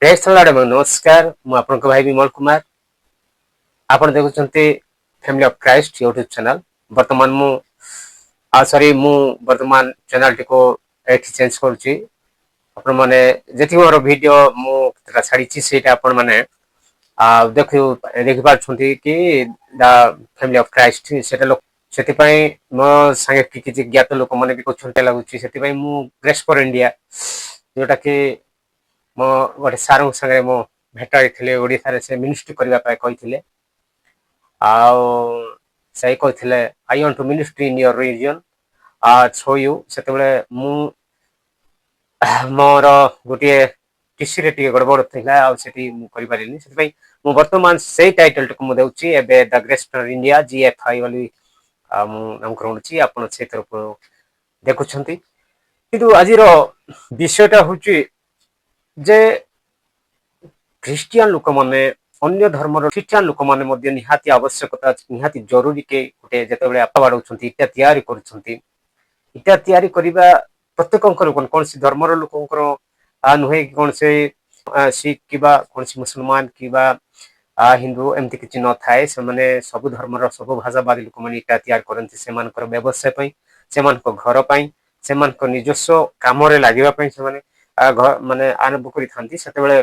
Press ଏବଂ ନମସ୍କାର। ମୁଁ ଆପଣଙ୍କ ଭାଇ ବିମଳ କୁମାର। ଆପଣ ଦେଖୁଛନ୍ତି family of Christ YouTube channel. ବର୍ତ୍ତମାନ ମୁଁ ସରି, ମୁଁ ବର୍ତ୍ତମାନ ଚ୍ୟାନେଲଟିକୁ ଏଠି ଚେଞ୍ଜ କରୁଛି। ଆପଣମାନେ ଯେତିକି ମୋର ଭିଡ଼ିଓ ମୁଁ କେତେଟା ଛାଡ଼ିଛି, ସେଇଟା ଆପଣମାନେ ଦେଖୁ ଦେଖିପାରୁଛନ୍ତି କି ଦ ଫ୍ୟାମିଲି ଅଫ୍ କ୍ରାଇଷ୍ଟ ସେଇଟା ଲୋକ। ସେଥିପାଇଁ ମୋ ସାଙ୍ଗେ କିଛି ଜ୍ଞାତ ଲୋକମାନେ ବି କହୁଛନ୍ତି ଲାଗୁଛି। ସେଥିପାଇଁ ମୁଁ ଗ୍ରେସ୍ ଫର୍ ଇଣ୍ଡିଆ, ଯୋଉଟାକି ମୋ ଗୋଟେ ସାର୍ଙ୍କ ସାଙ୍ଗରେ ମୁଁ ଭେଟ ହେଇଥିଲି ଓଡ଼ିଶାରେ, ସେ ମିନିଷ୍ଟ୍ରି କରିବା ପାଇଁ କହିଥିଲେ। ଆଉ ସେ କହିଥିଲେ, "I want to ministry in your region show you." ସେତେବେଳେ ମୁଁ ମୋର ଗୋଟିଏ ଟିସିରେ ଟିକେ ଗଡ଼ବଡ଼ ଥିଲା ଆଉ ସେଠି ମୁଁ କରିପାରିଲିନି। ସେଥିପାଇଁ ମୁଁ ବର୍ତ୍ତମାନ ସେଇ ଟାଇଟଲଟିକୁ ମୁଁ ଦେଉଛି ଏବେ ଦ grace for India, GFI ବୋଲି ଆଉ ମୁଁ ନାମକରଣ କରୁଛି। ଆପଣ ସେ ତରଫରୁ ଦେଖୁଛନ୍ତି। କିନ୍ତୁ ଆଜିର ବିଷୟଟା ହଉଛି ଯେ ଖ୍ରୀଷ୍ଟିଆନ ଲୋକମାନେ, ଅନ୍ୟ ଧର୍ମର ଖ୍ରୀଷ୍ଟିଆନ ଲୋକମାନେ ମଧ୍ୟ ନିହାତି ଆବଶ୍ୟକତା, ନିହାତି ଜରୁରୀ କି ଗୋଟେ ଯେତେବେଳେ ଇଟା ବାଡ଼ଉଛନ୍ତି, ଇଟା ତିଆରି କରୁଛନ୍ତି। ଇଟା ତିଆରି କରିବା ପ୍ରତ୍ୟେକଙ୍କର, କୌଣସି ଧର୍ମର ଲୋକଙ୍କର ନୁହେଁ କି କୌଣସି ଶିଖ କିମ୍ବା କୌଣସି ମୁସଲମାନ କିମ୍ବା ହିନ୍ଦୁ, ଏମିତି କିଛି ନଥାଏ। ସେମାନେ ସବୁ ଧର୍ମର, ସବୁ ଭାଷାବାଦୀ ଲୋକମାନେ ଇଟା ତିଆରି କରନ୍ତି ସେମାନଙ୍କର ବ୍ୟବସାୟ ପାଇଁ, ସେମାନଙ୍କ ଘର ପାଇଁ, ସେମାନଙ୍କ ନିଜସ୍ୱ କାମରେ ଲାଗିବା ପାଇଁ ସେମାନେ ମାନେ ଆରମ୍ଭ କରିଥାନ୍ତି ସେତେବେଳେ।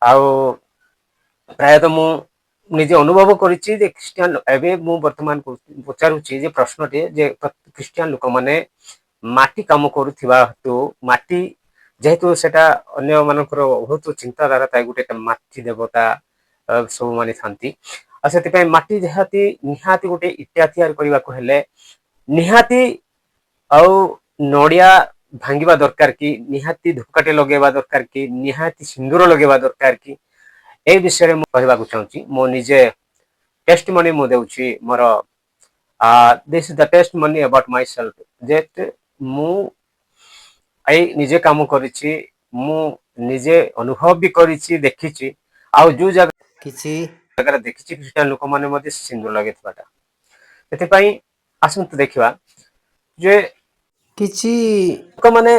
ଆଉ ପ୍ରାୟତଃ ମୁଁ ନିଜେ ଅନୁଭବ କରିଛି ଯେ ଖ୍ରୀଷ୍ଟିଆନ, ଏବେ ମୁଁ ବର୍ତ୍ତମାନ ପଚାରୁଛି ଯେ ପ୍ରଶ୍ନଟିଏ ଯେ ଖ୍ରୀଷ୍ଟିଆନ ଲୋକମାନେ ମାଟି କାମ କରୁଥିବା ହେତୁ, ମାଟି ଯେହେତୁ ସେଟା ଅନ୍ୟମାନଙ୍କର ବହୁତ ଚିନ୍ତାଧାରା ଥାଏ, ଗୋଟେ ମାଟି ଦେବତା ସବୁ ମାନିଥାନ୍ତି। ଆଉ ସେଥିପାଇଁ ମାଟି ନିହାତି ନିହାତି ଗୋଟେ ଇଟା ତିଆରି କରିବାକୁ ହେଲେ ନିହାତି ଆଉ ନଡ଼ିଆ ଭାଙ୍ଗିବା ଦରକାର କି, ନିହାତି ଧୂପକାଠି ଲଗେଇବା ଦରକାର କି, ନିହାତି ସିନ୍ଦୁର ଲଗେଇବା ଦରକାର କି? ଏଇ ବିଷୟରେ ମୁଁ କହିବାକୁ ଚାହୁଁଛି। ମୁଁ ନିଜେ ଟେଷ୍ଟିମନି ମୁଁ ଦେଉଛି ମୋର। This is the testimony about myself ଯେ ମୁଁ ଏଇ ନିଜେ କାମ କରିଛି, ମୁଁ ନିଜେ ଅନୁଭବ ବି କରିଛି, ଦେଖିଛି। ଆଉ ଯୋଉ କିଛି ଜାଗାରେ ଦେଖିଛି ଖ୍ରୀଷ୍ଟିଆନ ଲୋକମାନେ ମଧ୍ୟ ସିନ୍ଦୁର ଲଗେଇଥିବାଟା। ସେଥିପାଇଁ ଆସନ୍ତୁ ଦେଖିବା ଯେ କିଛି ଲୋକମାନେ,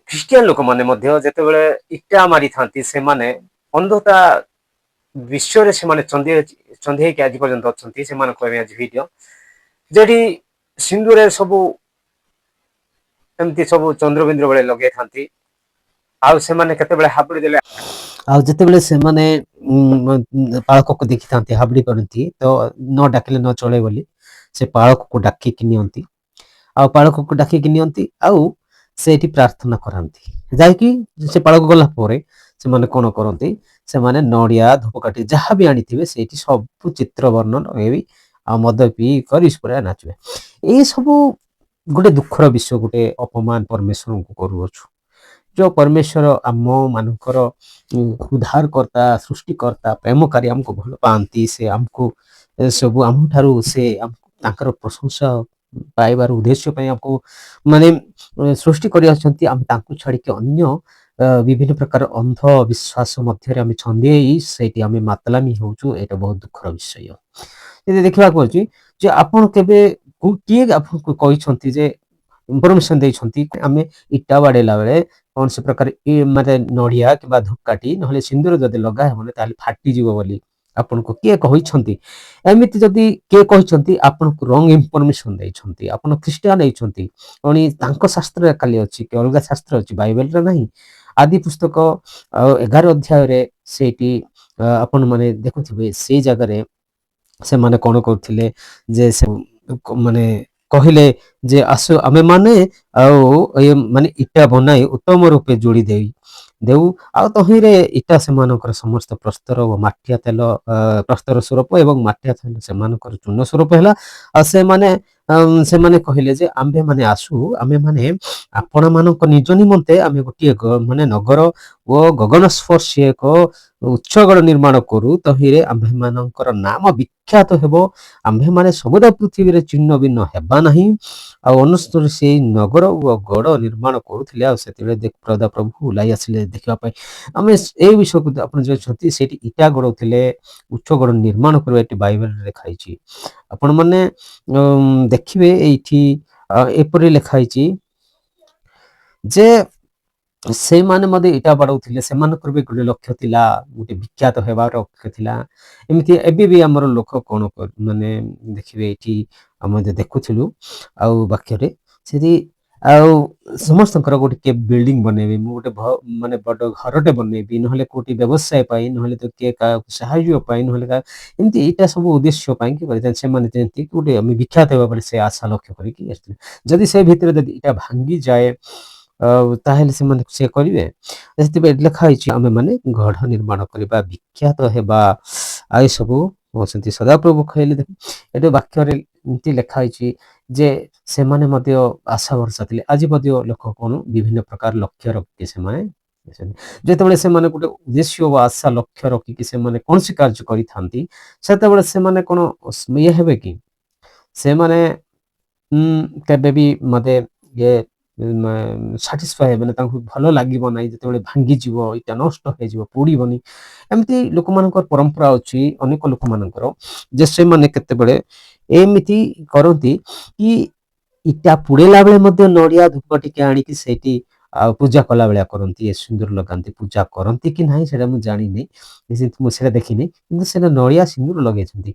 ଖ୍ରୀଷ୍ଟିଆନ ଲୋକମାନେ ମଧ୍ୟ ଯେତେବେଳେ ଇଟା ମାରିଥାନ୍ତି, ସେମାନେ ଅନ୍ଧତା ବିଷୟରେ ସେମାନେ ଛନ୍ଦି ଛନ୍ଦି ହେଇକି ଆଜି ପର୍ଯ୍ୟନ୍ତ ଅଛନ୍ତି। ସେମାନଙ୍କ ପାଇଁ ଆଜି ଭିଡିଓ। ଯେଠି ସିନ୍ଦୁରରେ ସବୁ ଏମିତି ସବୁ ଚନ୍ଦ୍ରବିନ୍ଦୁ ବେଳେ ଲଗେଇଥାନ୍ତି ଆଉ ସେମାନେ କେତେବେଳେ ହାବୁଡ଼ି ଦେଲେ ଆଉ ଯେତେବେଳେ ସେମାନେ ପାଳକକୁ ଦେଖିଥାନ୍ତି, ହାବୁଡ଼ି କରନ୍ତି, ତ ନ ଡାକିଲେ ନ ଚଳେ ବୋଲି ସେ ପାଳକକୁ ଡାକିକି ନିଅନ୍ତି। ଆଉ ପାଳକକୁ ଡାକିକି ନିଅନ୍ତି ଆଉ ସେଇଠି ପ୍ରାର୍ଥନା କରାନ୍ତି ଯାଇକି। ସେ ପାଳକ ଗଲା ପରେ ସେମାନେ କଣ କରନ୍ତି? ସେମାନେ ନଡ଼ିଆ, ଧୂପକାଠି ଯାହା ବି ଆଣିଥିବେ, ସେଇଠି ସବୁ ଚିତ୍ର ବର୍ଣ୍ଣ ଲଗେଇବି ଆଉ ମଦ ପିଇ କରି ପୁରା ନାଚିବେ। ଏଇ ସବୁ ଗୋଟେ ଦୁଃଖର ବିଷୟ, ଗୋଟେ ଅପମାନ ପରମେଶ୍ୱରଙ୍କୁ କରୁଅଛୁ। ଯୋଉ ପରମେଶ୍ୱର ଆମ ମାନଙ୍କର ଉଦ୍ଧାରକର୍ତ୍ତା, ସୃଷ୍ଟିକର୍ତ୍ତା, ପ୍ରେମକାରୀ, ଆମକୁ ଭଲ ପାଆନ୍ତି, ସେ ଆମକୁ ସବୁ ଆମଠାରୁ ସେ ତାଙ୍କର ପ୍ରଶଂସା ପାଇବାର ଉଦ୍ଦେଶ୍ୟ ପାଇଁ ଆମକୁ ମାନେ ସୃଷ୍ଟି କରିଅଛନ୍ତି। ଆମେ ତାଙ୍କୁ ଛାଡ଼ିକି ଅନ୍ୟ ବିଭିନ୍ନ ପ୍ରକାର ଅନ୍ଧ ବିଶ୍ୱାସ ମଧ୍ୟରେ ଆମେ ଛନ୍ଦି ହେଇ ସେଇଠି ଆମେ ମାତଲାମି ହେଉଛୁ। ଏଇଟା ବହୁତ ଦୁଃଖର ବିଷୟ। ଯଦି ଦେଖିବାକୁ ଅଛି ଯେ ଆପଣ କେବେ କିଏ ଆପଣଙ୍କୁ କହିଛନ୍ତି ଯେ ଇନଫର୍ମେସନ ଦେଇଛନ୍ତି, ଆମେ ଇଟା ବାଡେଇଲା ବେଳେ କୌଣସି ପ୍ରକାର ମାନେ ନଡ଼ିଆ କିମ୍ବା ଧୂପକାଠି ନହେଲେ ସିନ୍ଦୁର ଯଦି ଲଗା ହେବନି, ତାହେଲେ ଫାଟିଯିବ ବୋଲି ଆପଣଙ୍କୁ କିଏ କହିଛନ୍ତି? ଏମିତି ଯଦି କିଏ କହିଛନ୍ତି, ଆପଣଙ୍କୁ ରଙ୍ଗ ଇନଫର୍ମେସନ ଦେଇଛନ୍ତି। ଆପଣ ଖ୍ରୀଷ୍ଟିଆନ ହେଇଛନ୍ତି ପୁଣି, ତାଙ୍କ ଶାସ୍ତ୍ରରେ ଖାଲି ଅଛି କି ଅଲଗା ଶାସ୍ତ୍ର ଅଛି? ବାଇବେଲରେ ନାହିଁ। ଆଦି ପୁସ୍ତକ ଆଉ 11 ଅଧ୍ୟାୟରେ ସେଇଠି ଆପଣ ମାନେ ଦେଖୁଥିବେ, ସେଇ ଜାଗାରେ ସେମାନେ କଣ କରୁଥିଲେ ଯେ ସେ ମାନେ କହିଲେ ଯେ ଆସୁ ଆମେ ମାନେ ଆଉ ଏ ମାନେ ଇଟା ବନାଇ ଉତ୍ତମ ରୂପେ ଯୋଡ଼ି ଦେଇ ଦେଉ ଆଉ ତହିଁରେ ଇଟା ସେମାନଙ୍କର ସମସ୍ତ ପ୍ରସ୍ତର ଓ ମାଠିଆ ତେଲ ପ୍ରସ୍ତର ସ୍ୱରୂପ ଏବଂ ମାଠିଆ ତେଲ ସେମାନଙ୍କର ଚୂନ ସ୍ୱରୂପ ହେଲା। ଆଉ ସେମାନେ କହିଲେ ଯେ ଆମ୍ଭେମାନେ ଆସୁ, ଆମ୍ଭେମାନେ ଆପଣମାନଙ୍କ ନିଜ ନିମନ୍ତେ ଆମେ ଗୋଟିଏ ମାନେ ନଗର ଓ ଗଗନସ୍ପର୍ଶୀ ଏକ ଉଚ୍ଚଗଡ଼ ନିର୍ମାଣ କରୁ। ତହିଁରେ ଆମ୍ଭେମାନଙ୍କର ନାମ ବିଖ୍ୟାତ ହେବ। ଆମ୍ଭେମାନେ ସମୁଦାୟ ପୃଥିବୀରେ ଛିନ୍ନ ଭିନ୍ନ ହେବା ନାହିଁ। ଆଉ ଅନୁସରି ସେଇ ନଗର ଓ ଗଡ଼ ନିର୍ମାଣ କରୁଥିଲେ। ଆଉ ସେତେବେଳେ ସଦାପ୍ରଭୁ ଓହ୍ଲାଇ ଆସିଲେ ଦେଖିବା ପାଇଁ। ଆମେ ଏଇ ବିଷୟକୁ ଆପଣ ଯୋଉ ଅଛନ୍ତି, ସେଇଠି ଇଟା ଗଡ଼ଉଥିଲେ, ଉଚ୍ଚ ଗଡ଼ ନିର୍ମାଣ କରିବା ଏଠି ବାଇବେଲରେ ଲେଖା ହେଇଛି। ଆପଣମାନେ ଦେଖିବେ, ଏଇଠି ଏପରି ଲେଖା ହେଇଛି ଯେ ସେମାନେ ମଧ୍ୟ ଇଟା ବାଡ଼ଉଥିଲେ। ସେମାନଙ୍କର ବି ଗୋଟେ ଲକ୍ଷ୍ୟ ଥିଲା, ଗୋଟେ ବିଖ୍ୟାତ ହେବାର ଲକ୍ଷ୍ୟ ଥିଲା। ଏମିତି ଏବେ ବି ଆମର ଲୋକ କ'ଣ ମାନେ ଦେଖିବେ, ଏଇଠି ଆମେ ଦେଖୁଥିଲୁ ଆଉ ବାକ୍ୟରେ ସେଠି ଆଉ ସମସ୍ତଙ୍କର ଗୋଟେ କିଏ ବିଲ୍ଡିଂ ବନେଇବି, ମୁଁ ଗୋଟେ ମାନେ ବଡ଼ ଘରଟେ ବନେଇବି, ନହେଲେ କୋଉଠି ବ୍ୟବସାୟ ପାଇଁ, ନହେଲେ ତ କିଏ କାହାକୁ ସାହାଯ୍ୟ ପାଇଁ, ନହେଲେ କାହା ଏମିତି ଏଇଟା ସବୁ ଉଦ୍ଦେଶ୍ୟ ପାଇଁ କି କରିଥାନ୍ତି। ସେମାନେ ଯେମିତି ଗୋଟେ ଆମେ ବିଖ୍ୟାତ ହେବା ବୋଲି ସେ ଆଶା ଲକ୍ଷ୍ୟ କରିକି ଆସିଥିଲେ। ଯଦି ସେ ଭିତରେ ଯଦି ଏଇଟା ଭାଙ୍ଗିଯାଏ ଆଉ ତାହେଲେ ସେମାନେ ସେ କରିବେ। ସେଥିପାଇଁ ଏଠି ଲେଖା ହେଇଛି, ଆମେ ମାନେ ଗଢ଼ ନିର୍ମାଣ କରିବା, ବିଖ୍ୟାତ ହେବା ଆଉ ଏସବୁ କହୁଛନ୍ତି। ସଦାପ୍ରଭୁ କହିଲେ, ଦେଖ ଏଠି ବାକ୍ୟରେ ଏମିତି ଲେଖା ହେଇଛି ଯେ ସେମାନେ ମଧ୍ୟ ଆଶା ଭରସା ଥିଲେ। ଆଜି ମଧ୍ୟ ଲୋକ କ'ଣ ବିଭିନ୍ନ ପ୍ରକାର ଲକ୍ଷ୍ୟ ରଖିକି ସେମାନେ, ଯେତେବେଳେ ସେମାନେ ଗୋଟେ ଉଦ୍ଦେଶ୍ୟ ବା ଆଶା ଲକ୍ଷ୍ୟ ରଖିକି ସେମାନେ କୌଣସି କାର୍ଯ୍ୟ କରିଥାନ୍ତି, ସେତେବେଳେ ସେମାନେ କ'ଣ ଇଏ ହେବେ କି? ସେମାନେ କେବେ ବି ମତେ ଇଏ ସାଟିସ୍ଫାଏ ହେବେନି, ତାଙ୍କୁ ଭଲ ଲାଗିବ ନାହିଁ ଯେତେବେଳେ ଭାଙ୍ଗିଯିବ, ଏଇଟା ନଷ୍ଟ ହେଇଯିବ, ପୋଡ଼ିବନି। ଏମିତି ଲୋକମାନଙ୍କର ପରମ୍ପରା ଅଛି, ଅନେକ ଲୋକମାନଙ୍କର, ଯେ ସେମାନେ କେତେବେଳେ ଏମିତି କରନ୍ତି କି ଇଟା ପୁଡ଼େଇଲା ବେଳେ ମଧ୍ୟ ନଡ଼ିଆ ଧୂପ ଟିକେ ଆଣିକି ସେଇଠି ଆଉ ପୂଜା କଲା ଭଳିଆ କରନ୍ତି, ଏ ସିନ୍ଦୁର ଲଗାନ୍ତି। ପୂଜା କରନ୍ତି କି ନାହିଁ ସେଇଟା ମୁଁ ଜାଣିନି, ମୁଁ ସେଇଟା ଦେଖିନି, କିନ୍ତୁ ସେଇଟା ନଡ଼ିଆ ସିନ୍ଦୁର ଲଗେଇଛନ୍ତି।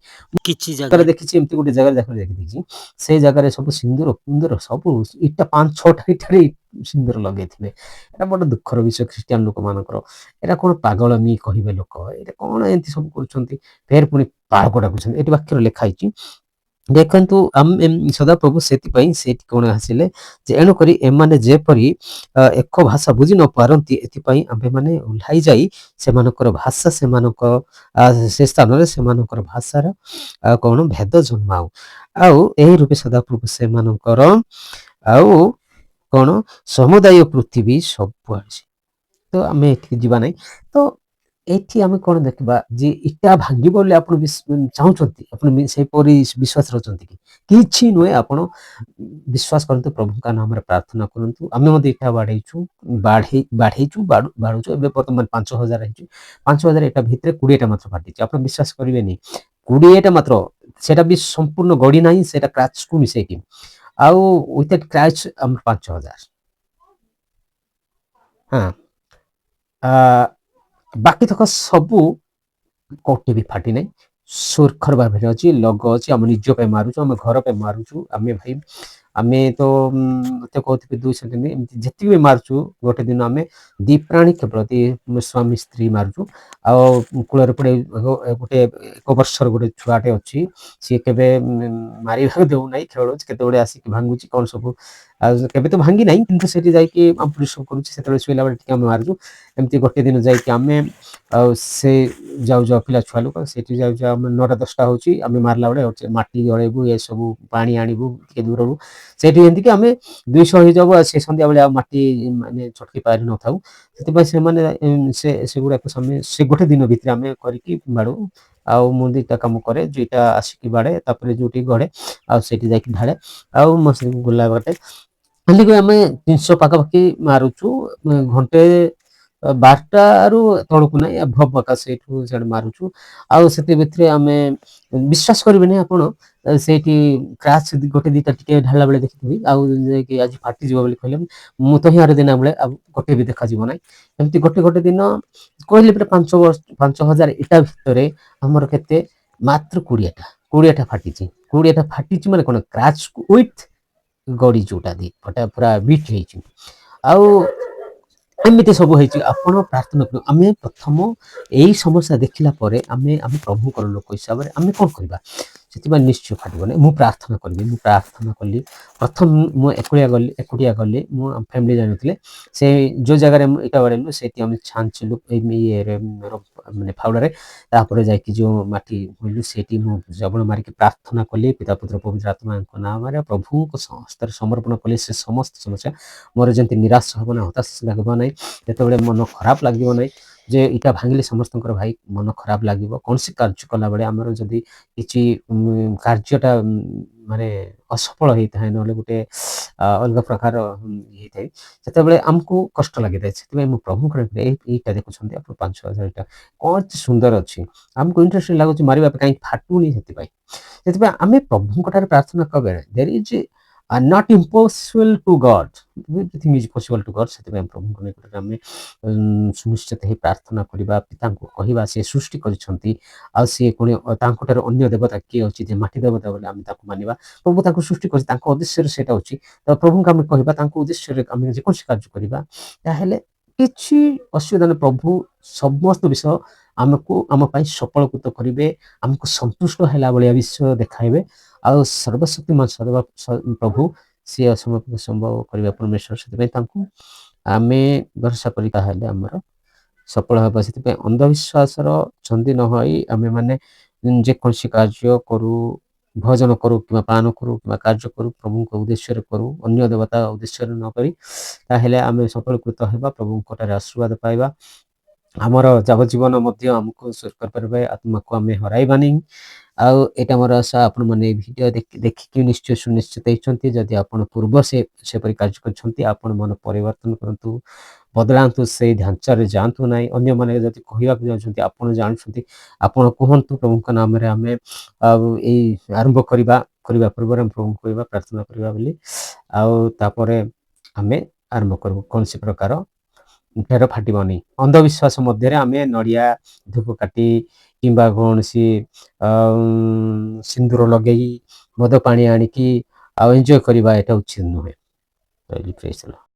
କିଛି ଜାଗାରେ ଜାଗାରେ ଦେଖିଛି, ଏମିତି ଗୋଟେ ଜାଗାରେ ଦେଖିଛି, ସେ ଜାଗାରେ ସବୁ ସିନ୍ଦୁର ଫିନ୍ଦୁର ସବୁ ଇଟା 5-6ଟା ଇଟାରେ ସିନ୍ଦୁର ଲଗେଇଥିବେ। ଏଇଟା ବଡ଼ ଦୁଃଖର ବିଷୟ ଖ୍ରୀଷ୍ଟିଆନ ଲୋକମାନଙ୍କର। ଏଇଟା କ'ଣ ପାଗଳମି କହିବେ ଲୋକ, ଏଇଟା କ'ଣ ଏମିତି ସବୁ କରୁଛନ୍ତି? ଫେର ପୁଣି ପାଳକ ଡାକୁଛନ୍ତି। ଏଠି ବାକ୍ୟରେ ଲେଖା ହେଇଛି ଦେଖନ୍ତୁ, ଆମେ ସଦାପ୍ରଭୁ ସେଥିପାଇଁ ସେଇଠି କ'ଣ ଆସିଲେ ଯେ ଏଣୁକରି ଏମାନେ ଯେପରି ଏକ ଭାଷା ବୁଝି ନ ପାରନ୍ତି, ଏଥିପାଇଁ ଆମ୍ଭେମାନେ ଓହ୍ଲାଇ ଯାଇ ସେମାନଙ୍କର ଭାଷା ସେମାନଙ୍କ ସେ ସ୍ଥାନରେ ସେମାନଙ୍କର ଭାଷାର କ'ଣ ଭେଦ ଜନ୍ମାଉ। ଆଉ ଏହି ରୂପେ ସଦାପ୍ରଭୁ ସେମାନଙ୍କର ଆଉ କ'ଣ ସମୁଦାୟ ପୃଥିବୀ ସବୁଆଡ଼େ। ତ ଆମେ ଏଠିକି ଯିବା ନାହିଁ। ତ ଏଠି ଆମେ କ'ଣ ଦେଖିବା ଯେ ଇଟା ଭାଙ୍ଗିବ ବୋଲି ଆପଣ ଚାହୁଁଛନ୍ତି? ଆପଣ ସେପରି ବିଶ୍ୱାସ ରହୁଛନ୍ତି କି? କିଛି ନୁହେଁ, ଆପଣ ବିଶ୍ୱାସ କରନ୍ତୁ, ପ୍ରଭୁଙ୍କ ନାମରେ ପ୍ରାର୍ଥନା କରନ୍ତୁ। ଆମେ ମଧ୍ୟ ଇଟା ବାଢ଼େଇଛୁ, ବାଢ଼େଇଛୁ, ବାଢ଼ୁଛୁ। ଏବେ ବର୍ତ୍ତମାନ 5000 ହେଇଛୁ। 5000 ଇଟା ଭିତରେ 20ଟା ମାତ୍ର ଫାଟିଛି। ଆପଣ ବିଶ୍ୱାସ କରିବେନି, 20ଟା ମାତ୍ର, ସେଇଟା ବି ସମ୍ପୂର୍ଣ୍ଣ ଗଡ଼ି ନାହିଁ, ସେଇଟା କ୍ରାଚକୁ ମିଶେଇକି। ଆଉ ୱିଥାଉଟ୍ କ୍ରାଚ୍ ଆମର 5000। ହଁ, ବାକି ତକ ସବୁ କୋଉଠି ବି ଫାଟି ନାହିଁ, ସୁରକ୍ଷର ଭାବରେ ଅଛି, ଲଗ ଅଛି। ଆମ ନିଜ ପାଇଁ ମାରୁଛୁ, ଆମେ ଘର ପାଇଁ ମାରୁଛୁ। ଆମେ ଭାଇ ଆମେ ତ ମତେ କହୁଥିବେ 200 ଏମିତି ଯେତିକି ବି ମାରୁଛୁ, ଗୋଟେ ଦିନ ଆମେ ଦି ପ୍ରାଣୀ କେବଳ ଦି ସ୍ୱାମୀ ସ୍ତ୍ରୀ ମାରୁଛୁ। ଆଉ କୂଳରେ ପଡ଼େ ଗୋଟେ 1 ବର୍ଷର ଗୋଟେ ଛୁଆଟେ ଅଛି, ସିଏ କେବେ ମାରିବାକୁ ଦେଉନାହିଁ, ଖେଳୁଛି, କେତେବେଳେ ଆସିକି ଭାଙ୍ଗୁଛି କ'ଣ ସବୁ। ଆଉ କେବେ ତ ଭାଙ୍ଗି ନାହିଁ, କିନ୍ତୁ ସେଠି ଯାଇକି ଆମ୍ପୁଡ଼ି ସବୁ କରୁଛି। ସେତେବେଳେ ଶୋଇଲା ବେଳେ ଟିକେ ଆମେ ମାରୁଛୁ। ଏମିତି ଗୋଟେ ଦିନ ଯାଇକି ଆମେ ଆଉ ସେ ଯାଉ ଯାଉ ପିଲା ଛୁଆ ଲୋକ ସେଠି ଯାଉ ଯାଉ ଆମେ 9ଟା 10ଟା ହେଉଛି। ଆମେ ମାରିଲା ବେଳେ ହେଉଛି ମାଟି ଗଳେଇବୁ, ଏସବୁ ପାଣି ଆଣିବୁ ଟିକେ ଦୂରରୁ ସେଇଠି, ଏମିତିକି ଆମେ 200 ହେଇଯାଉ। ଆଉ ସେ ସନ୍ଧ୍ୟାବେଳେ ଆଉ ମାଟି ମାନେ ଛଟକି ପାରିନଥାଉ। ସେଥିପାଇଁ ସେମାନେ ସେ ସେଗୁଡ଼ାକ ଆମେ ସେ ଗୋଟେ ଦିନ ଭିତରେ ଆମେ କରିକି ବାଡ଼ଉ। ଆଉ ମୁଁ ଦୁଇଟା କାମ କରେ, ଦୁଇଟା ଆସିକି ବାଡ଼େ, ତାପରେ ଯୋଉଠି ଗଡ଼େ ଆଉ ସେଇଠି ଯାଇକି ଢାଳେ ଆଉ ମୋ ସେ ଗୁଲା ବାଟେ। ହେଲେ ଆମେ 300 ପାଖାପାଖି ମାରୁଛୁ ଘଣ୍ଟେ, 12ଟାରୁ ତଳକୁ ନାହିଁ, ଭବ ପାଖା ସେଇଠୁ ସିଆଡ଼େ ମାରୁଛୁ। ଆଉ ସେଥି ଭିତରେ ଆମେ ବିଶ୍ୱାସ କରିବେନି ଆପଣ, ସେଇଠି କ୍ରାଚ୍ ଗୋଟେ ଦିଟା ଟିକେ ଢାଳିଲା ବେଳେ ଦେଖିଥିବି, ଆଉ ଯାଇକି ଆଜି ଫାଟିଯିବ ବୋଲି କହିଲେ ମୁଁ ତ ହିଁ ଆର ଦିନ ବେଳେ ଆଉ ଗୋଟେ ବି ଦେଖାଯିବ ନାହିଁ। ଏମିତି ଗୋଟେ ଗୋଟେ ଦିନ କହିଲେ ପୁରା 5 ବର୍ଷ 5000 ଇଟା ଭିତରେ ଆମର କେତେ ମାତ୍ର 20ଟା ଫାଟିଛି। 20ଟା ଫାଟିଛି ମାନେ କ'ଣ? କ୍ରାଚ୍ ୱିଥ୍ ଗଡ଼ି ଯୋଉଟା ଦି ଫଟା ପୁରା ବିଟ୍ ହେଇଛି। ଆଉ ଏମିତି ସବୁ ହେଇଛି। ଆପଣ ପ୍ରାର୍ଥନା କରନ୍ତୁ। ଆମେ ପ୍ରଥମ ଏଇ ସମସ୍ୟା ଦେଖିଲା ପରେ ଆମେ ଆମେ ପ୍ରଭୁଙ୍କର ଲୋକ ହିସାବରେ ଆମେ କ'ଣ କରିବା? ସେଥିପାଇଁ ନିଶ୍ଚୟ ଫାଟିବନି, ମୁଁ ପ୍ରାର୍ଥନା କରିବି। ମୁଁ ପ୍ରାର୍ଥନା କଲି। ପ୍ରଥମ ମୁଁ ଏକୁଟିଆ ଗଲି, ଏକୁଟିଆ ଗଲି। ମୁଁ ଫ୍ୟାମିଲି ଜାଣିନଥିଲେ। ସେ ଯେଉଁ ଜାଗାରେ ମୁଁ ଇଟା ବାଡ଼େଇଲୁ, ସେଇଠି ଆମେ ଛାଞ୍ଚିଲୁ ଇଏରେ ମାନେ ଫାଉଡ଼ାରେ। ତାପରେ ଯାଇକି ଯେଉଁ ମାଟି ହୋଇଲୁ, ସେଇଠି ମୁଁ ଜବଣ ମାରିକି ପ୍ରାର୍ଥନା କଲି। ପିତା, ପୁତ୍ର, ପବିତ୍ର ଆତ୍ମାଙ୍କ ନାମରେ ପ୍ରଭୁଙ୍କ ହସ୍ତରେ ସମର୍ପଣ କଲି ସେ ସମସ୍ତ ସମସ୍ୟା। ମୋର ଯେମିତି ନିରାଶ ହେବ ନାହିଁ, ହତାଶ ଲାଗିବ ନାହିଁ, ଯେତେବେଳେ ମନ ଖରାପ ଲାଗିବ ନାହିଁ ଯେ ଇଟା ଭାଙ୍ଗିଲେ ସମସ୍ତଙ୍କର ଭାଇ ମନ ଖରାପ ଲାଗିବ। କୌଣସି କାର୍ଯ୍ୟ କଲାବେଳେ ଆମର ଯଦି କିଛି କାର୍ଯ୍ୟଟା ମାନେ ଅସଫଳ ହେଇଥାଏ, ନହେଲେ ଗୋଟେ ଅଲଗା ପ୍ରକାର ହେଇଥାଏ, ସେତେବେଳେ ଆମକୁ କଷ୍ଟ ଲାଗିଥାଏ। ସେଥିପାଇଁ ମୁଁ ପ୍ରଭୁଙ୍କର ଏଇଟା ଦେଖୁଛନ୍ତି ଆପଣ, 5000 ଇଟା କଣ ଏତେ ସୁନ୍ଦର ଅଛି, ଆମକୁ ଇଣ୍ଟରେଷ୍ଟ ଲାଗୁଛି ମାରିବା ପାଇଁ, କାହିଁକି ଫାଟୁନି? ସେଥିପାଇଁ ଆମେ ପ୍ରଭୁଙ୍କ ଠାରେ ପ୍ରାର୍ଥନା କବେ। ଦେର୍ is Not impossible to God, everything is possible to God. ସେଥିପାଇଁ ପ୍ରଭୁଙ୍କ ନିକଟରେ ଆମେ ସୁନିଶ୍ଚିତ ହେଇ ପ୍ରାର୍ଥନା କରିବା, ପିତାଙ୍କୁ କହିବା, ସେ ସୃଷ୍ଟି କରିଛନ୍ତି ଆଉ ସିଏ ପୁଣି ତାଙ୍କଠାରୁ ଅନ୍ୟ ଦେବତା କିଏ ଅଛି ଯେ ମାଟି ଦେବତା ବୋଲି ଆମେ ତାକୁ ମାନିବା? ପ୍ରଭୁ ତାଙ୍କୁ ସୃଷ୍ଟି କରି ତାଙ୍କ ଉଦ୍ଦେଶ୍ୟରେ ସେଇଟା ଅଛି। ତ ପ୍ରଭୁଙ୍କୁ ଆମେ କହିବା, ତାଙ୍କ ଉଦ୍ଦେଶ୍ୟରେ ଆମେ ଯେକୌଣସି କାର୍ଯ୍ୟ କରିବା, ତାହେଲେ କିଛି ଅସୁବିଧା ନାହିଁ। ପ୍ରଭୁ ସମସ୍ତ ବିଷୟ ଆମକୁ ଆମ ପାଇଁ ସଫଳକୃତ କରିବେ, ଆମକୁ ସନ୍ତୁଷ୍ଟ ହେଲା ଭଳିଆ ବିଷୟ ଦେଖାଇବେ। ଆଉ ସର୍ବଶକ୍ତିମାନ ସର୍ବ ପ୍ରଭୁ ସିଏ ଅସମ୍ଭବକୁ ସମ୍ଭବ କରିବା ପରମେଶ୍ୱର। ସେଥିପାଇଁ ତାଙ୍କୁ ଆମେ ଭରସା କରି ତାହେଲେ ଆମର ସଫଳ ହେବ। ସେଥିପାଇଁ ଅନ୍ଧବିଶ୍ୱାସର ଛନ୍ଦି ନ ହୋଇ ଆମେମାନେ ଯେକୌଣସି କାର୍ଯ୍ୟ କରୁ, ଭୋଜନ କରୁ କିମ୍ବା ପାନ କରୁ କିମ୍ବା କାର୍ଯ୍ୟ କରୁ, ପ୍ରଭୁଙ୍କ ଉଦ୍ଦେଶ୍ୟରେ କରୁ, ଅନ୍ୟ ଦେବତା ଉଦ୍ଦେଶ୍ୟରେ ନ କରି, ତାହେଲେ ଆମେ ସଫଳୀକୃତ ହେବା, ପ୍ରଭୁଙ୍କ ଠାରେ ଆଶୀର୍ବାଦ ପାଇବା। ଆମର ଯାବଜୀବନ ମଧ୍ୟ ଆମକୁ କରିପାରିବେ, ଆତ୍ମାକୁ ଆମେ ହରାଇବାନି। ଆଉ ଏଇଟା ମୋର ଆଶା। ଆପଣମାନେ ଏଇ ଭିଡ଼ିଓ ଦେଖିକି ନିଶ୍ଚୟ ସୁନିଶ୍ଚିତ ହେଇଛନ୍ତି। ଯଦି ଆପଣ ପୂର୍ବ ସେପରି କାର୍ଯ୍ୟ କରିଛନ୍ତି, ଆପଣ ମନ ପରିବର୍ତ୍ତନ କରନ୍ତୁ, ବଦଳାନ୍ତୁ, ସେଇ ଢାଞ୍ଚାରେ ଯାଆନ୍ତୁ ନାହିଁ। ଅନ୍ୟମାନେ ଯଦି କହିବାକୁ ଯାଉଛନ୍ତି, ଆପଣ ଜାଣୁଛନ୍ତି, ଆପଣ କୁହନ୍ତୁ, ପ୍ରଭୁଙ୍କ ନାମରେ ଆମେ ଆଉ ଏଇ ଆରମ୍ଭ କରିବା। କରିବା ପୂର୍ବରୁ ଆମେ ପ୍ରଭୁଙ୍କୁ କହିବା, ପ୍ରାର୍ଥନା କରିବା ବୋଲି, ଆଉ ତାପରେ ଆମେ ଆରମ୍ଭ କରିବୁ। କୌଣସି ପ୍ରକାର ଫେର ଫାଟିବନି। ଅନ୍ଧବିଶ୍ୱାସ ମଧ୍ୟରେ ଆମେ ନଡ଼ିଆ ଧୂପକାଠି କିମ୍ବା କୌଣସି ସିନ୍ଦୁର ଲଗେଇ, ମଦ ପାଣି ଆଣିକି ଆଉ ଏନ୍ଜୟ କରିବା, ଏଇଟା ଉଚିତ ନୁହେଁ। ରହିଲି, ପ୍ରେଜ୍।